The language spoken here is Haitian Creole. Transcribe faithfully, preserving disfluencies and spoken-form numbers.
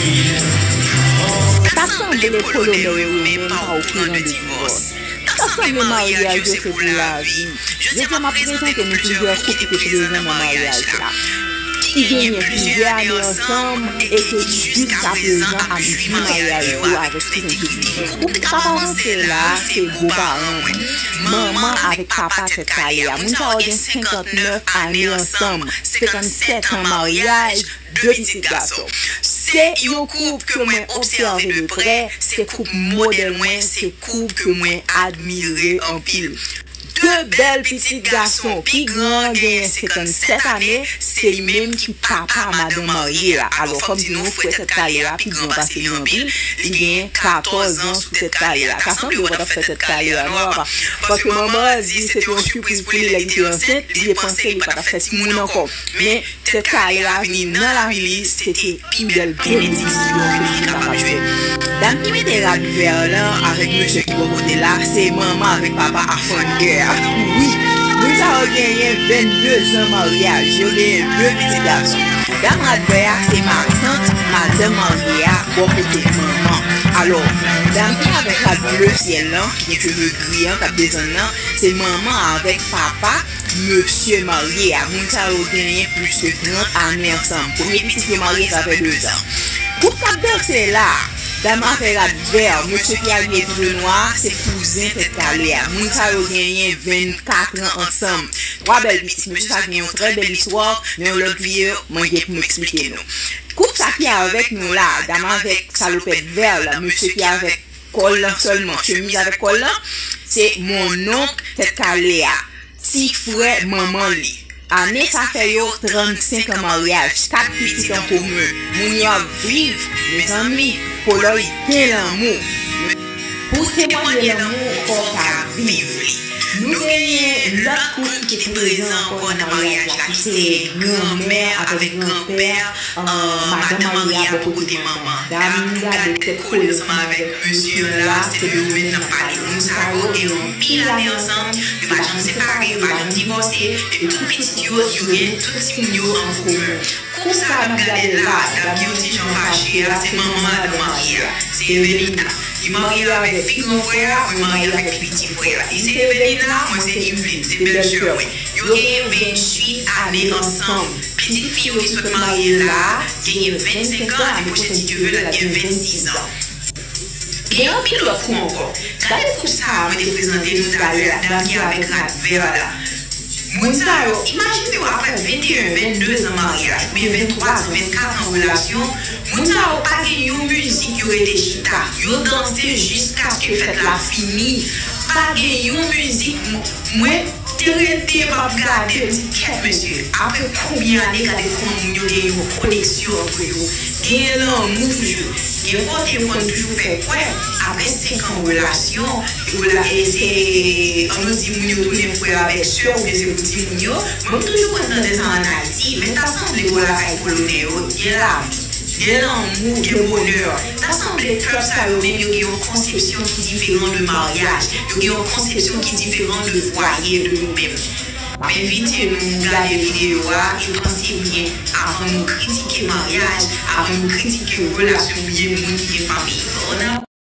Ta sanble kolonèl yo menm pa okipe nan de divòs. Ta sanble maryaj yo se pou lavi. Jodi a, m ap prezante nou plizyè koup ki te prezan nan maryaj la, ki genyen plizyè ane ansanm e ke jiska prezan ap jwi maryaj yo avèk tout entegrite. Koup k ap avanse la a se gwo paran mwen, manman avèk papa Tèt Kale a. Moun sa yo gen senkantnèf ane ansanm, senkannsèt an maryaj, de pitit gason. Se yon koup ke mwen obsève de prè, se koup modèl mwen, se koup ke mwen admire anpil. De bèl pitit gason, pi gran an genyen senkannsèt ane, se li menm ki papa madanm marye a. Alò, fò m di nou, frè Tèt Kale a pi gran pase li anpil, li genyen katòz an sou Tèt Kale a. Sa sanble yo pa t ap fè Tèt Kale a, non, papa. Paske manman an di se te yon sipriz pou li lè li te ansent, li te panse li pa t ap fè timoun ankò. Men, Tèt Kale a vini nan lavi li, se te pi bèl benediksyon ke li te kapab jwenn. Dam ki mete rad vè lan avèk mesye ki bò kote la, se manman avèk papa a Fannker. Wi, moun sa yo genyen vennde zan maryaj, yo genyen de pitit gason. Dam rad vè a, se matant madanm marye a bò kote manman. Alò, dam ki avèk rad ble syèl lan, ki gen cheve gri an, k ap desann nan, se manman avèk papa mesye marye a. Moun sa yo genyen plis ke trant ane ansanm. Premye pitit yo marye, sa fè dezan. Koup k ap danse la, dam avèk rad vè, mesye ki abiye tou de nwa, se kouzen Tèt Kale a. Moun sa yo genyen vennkat an ansanm. Twa bèl pitit. Mesye sa genyen yon trè bèl istwa, men yon lòt videyo, mwen gen pou m eksplike nou. Koup sa ki avèk nou la, dam avèk salopèt vè la, mesye ki avèk kòl lan sèlman, chemiz avèk kòl lan, se mononk Tèt Kale a, ti frè manman li. Ane sa fè yo trannsenk an maryaj, kat pitit an komen. Moun yo ap viv, mezanmi, Polòy gen lanmou. Pou temwanye lanmou, fò w ka viv li. Nou genyen lòt koup ki te prezan ankò nan maryaj la, ki se granmè avèk granpè, euh, madanm marye a bò kote manman. Dam, nou gade tèt kole ansanm avèk mesye an la, se de yo menm n ap pale. Moun sa yo gen anpil ane ansanm, yo pa janm separe, yo pa janm divòse, e tout pitit yo, yo gen tout timoun yo an komen. Koup sa n ap gade la, dam ki yon ti jan fache a, se manman madanm marye a, se Evelina. Li marye avèk pi gran frè a, mwen marye avèk pi piti frè a. Li se Evelina, mwen se Yveline, se bèlsè mwen. Yo genyen venntuit ane ansanm. Pitit fi yo ki sot marye la a genyen vennsenk an, ane pwochen, si Dye vle, l ap gen vennsis an. Gen anpil lòt koup ankò. Gade koup sa a mwen te prezante nou talè a, dam ki avèk rad vè la. Moun sa yo, imajine w, apre venteyen, vennde zan maryaj, oubyen venntwa zan, vennkat an relasyon, moun sa yo pa gen yon mizik yo rete chita. Yo danse jiskaske fèt la fini. Pa gen yon mizik, m-, mwen te rete m ap gade, m di, kèt mesye, apre konbyen ane, gade kòman moun yo gen yon koneksyon antre yo, gen lanmou toujou. Gen kote yo konn toujou fè kwè, apre senk an relasyon, rela-, e se, ann nou di, moun yo tounen frè avèk sè, oubyen se pou timoun yo. Mwen, m toujou konn tande sa ann Ayiti, men ta sanble relasyon kolonèl yo gen lavi, gen lanmou, gen bonè. Ta sanble pèp sa yo menm, yo gen yon konsepsyon ki diferan de maryaj, yo gen yon konsepsyon ki diferan de fwaye de yo menm. M ap envite nou gade videyo a e panse byen avan nou kritike maryaj, avan nou kritike relasyon oubyen moun ki gen fanmi.